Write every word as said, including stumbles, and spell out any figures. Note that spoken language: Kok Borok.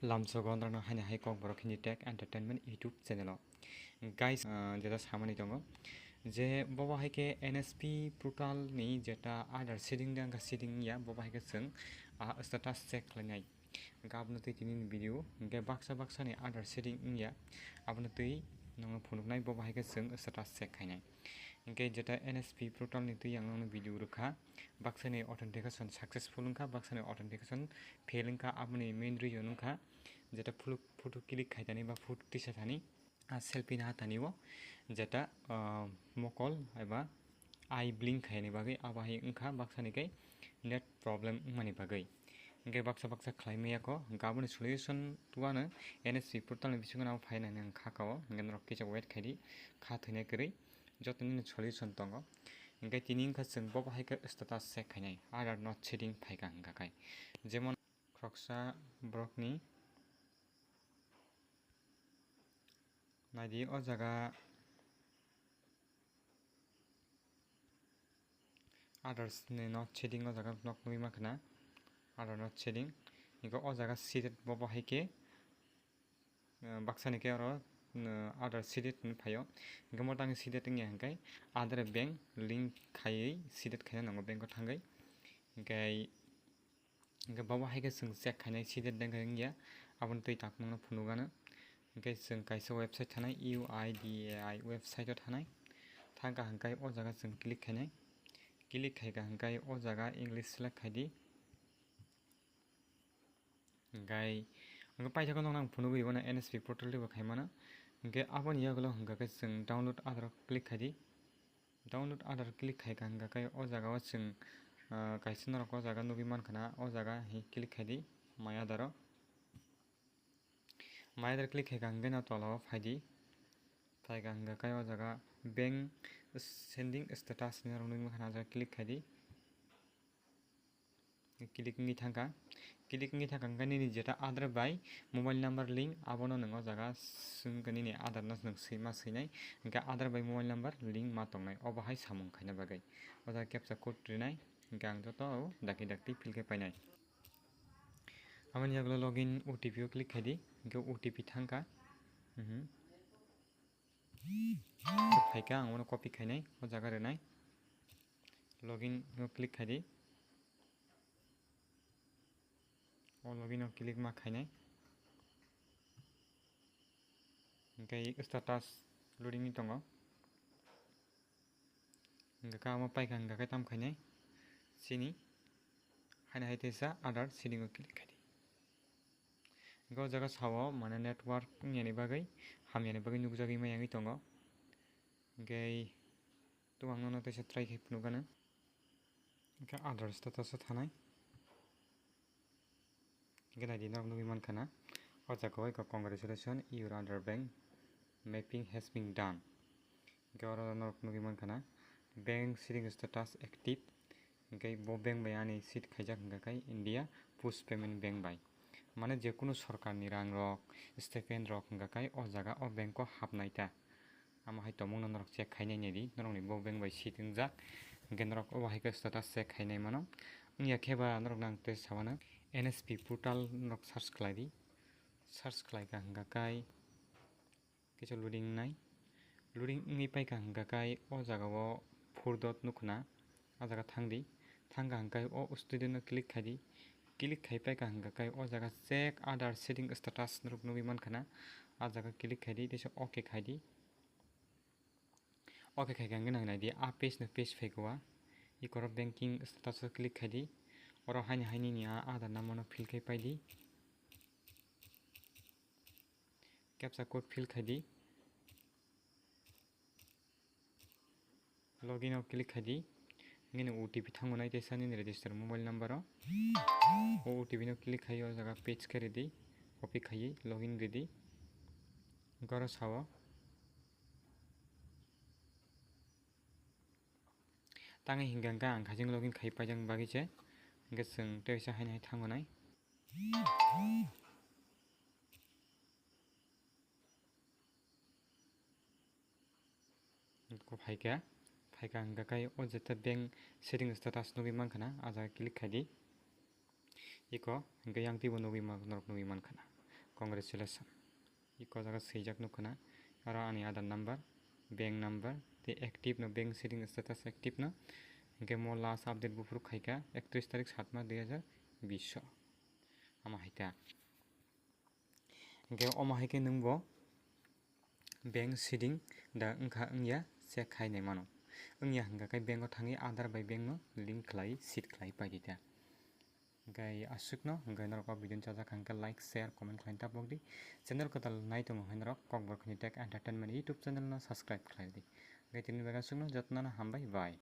Lamsogo norokno haino hai Kokborok Hindi Tech Entertainment YouTube channel o. Guys, ah, jeta samani tongo je bobo hai khe N S P portal ni jeta Aadhaar setting de wngkha, setting ya, bobo hai khe chwng, ah, status check khlainai. Hwnkhe abono twi tini ni video, hwnkhe baksa baksa ni Aadhaar setting wngya, abono twi nongno phunuknai, bobo hai khe chwng status check khainai. Hwnkhe jeta N S P portal ni twi ang nongno video rwkha, baksa ni authentication successful wngkha, baksa ni authentication fail wngkha, aboni main reason wngkha jeta phuluk photo click khaitani ba photo tisa thani, ah, selfie naha thani o jeta, ah, mokol eba eye blink khaini bagwi abo hai wngkha, baksa ni khe net problem wngmani bagwi. Hwnkhe baksa baksa khlai maya kho, hwnkhe aboni solution tuano N S P portal ni bisingo nabo phainani ang kha kao, hwnkhe norok kisa wait khaidi, kha thwinai kwrwi joto nini solution tongo. Hwnkhe tini wngkha chwng bobo hai khe status check khainai, Aadhaar not setting phaikha hwnkha khai. Jemon khoroksa borokni naidi o jaga Aadhaar ni not setting o jaga nok nugwi mankha na, Aadhaar not setting. Hwnkhe o jaga seeded bobo hai khe, eh, baksa ni khe oro, eh, Aadhaar seeded hinwi phaio. Hwnkhe mo tangwi seeded wngya hwnkhe Aadhaar bank link khaiwi seeded khaina nango bank o thangwi. Hwnkhe Hwnkhe bobo hai khe chwng check khainai seeded de wngkha wngya, aboni twi takmungno phunukgano. Hwnkhe chwng kaisa website thanai, U I D A I website o thanai. Thangkha hwnkhe o jaga chwng click khainai. Click khaikha hwnkhe o jaga English select khaidi. Hwnkhe, hwnkhe paithakgo nokno ang phunugwi bono N S P portal twibo khaimano. Hwnkhe aboni yagulo hwnkha khe chwng download Aadhaar o click khaidi. Download Aadhaar click khaikha hwnkha khe o jaga o chwng, ah, kaisa norok o jaga nugwi mankha na, o jaga hi click khaidi, My Aadhaar o. My Aadhaar click khaikha hwnkhe no tola o phaidi. Phaikha hwnkha khe o jaga bank sending status hinwi norok nugwi mankha na, o jaga click khaidi. Click wngwi thangkha. Click wngwi thangkha hwnkhe nini jeta Aadhaar bai mobile number link, abono nwng o jaga swngkha nini Aadhaar no nwng swima swinai. Hwnkhe Aadhaar bai mobile number link ma tongnai, obo hai samung khaina bagwi. O jaga captcha code rinai, hwnkhe ang joto o dakti dakti fill khe painai. Aboni yagulo login O T P o click khaidi, hwnkhe O T P thangkha. Mhm. Phaikha, ang bono copy khainai, o jaga rwnai. Login o click khaidi. O login o click ma khainai. Hwnkhe status loading ni tongo. Hwnkhe omo paikha hwnkhe tam khainai. Chini haino hai teisa Aadhaar setting o click khaidi. Hwnkhe o jaga sao mane network wngyani bagwi, hamyani bagwi nukjagwi maya wngwi tongo. Hwnkhe tabuk ang nono teisa try khai phunukgano. Hwnkhe Aadhaar status o thanai. Hwnkhe naidi norok nugwi mankha na, o jaga o eko, "Congratulations, your Aadhaar bank mapping has been done." Hwnkhe oro norok nugwi mankha na, "Bank setting status active." Hwnkhe bo bank bai ani seed khaijak hwnkha khe India Post Payment Bank bai. Mane je kunu sorkarni rang rok, stipend rok hwnkha khe o jaga o bank o hapnai ta. Amo hai tongmungno norok check khainai naidi, norokni bo bank bai seed wngjak, hwnkhe norok obo hai khe status check khainai mano. Wngya khe ba norokno ang tei samano N S P portal norok search khlai di. Search khlai kha hwnkha khe kisa loading wngnai. Loading wngwi paikha hwnkha khe o jaga o four dot nukho na, a jaga thang di. Thang kha hwnkhe o student no click khai di. Click khai paikha hwnkha khe o jaga check Aadhaar setting status norok nugwi mankha na, a jaga click khai di, teisa okay khai di. Okay khaikha hwnkhe nang nai di, a page no page phaikha o, ikoro banking status o click khai di. Oro haino hai nini a Aadhaar number no fill khai pai di. Captcha code fill khai di. Login o click khai di. Nini O T P thango nai teisa nini register mobile number o. O O T P no click khai o jaga paste khe ridi. Copy khai login ridi. Goro sao. Tangwi hwnkha hwnkha ang khaijing login khai paijak bagwi se. Hwnkhe chwng teisa haino hai thango nai. Ko phaikha, phaikha hwnkha khe o jeta bank setting status nugwi mankha na, a jaga click khai di. Iko hwnkhe yang twibo nugwi man-, norok nugwi mankha na. Congratulations. Iko jaga swijak nukha na. Aro ani Aadhaar number, bank number, tei active no, bank setting status active no. Hingke mo last update buphuru khaika ektris tarik satma dui hajar bish o. Ama haika. Hingke omo haike nwngbo bank setting da wngkha wngya check khai nai mano. Wngya hingka khe bank o thangwi Aadhaar bai bank no link khlai, set khlai paidi ta. Hingke aswkno, hingke norok o video no chajak hingke like, share, comment khlai tapok di. Channel kwtal nai tongo hai norok Kokborok ni Tech Entertainment YouTube channel no subscribe khlai di. Hingke tini bagwi aswkno, jotono hambai, bye.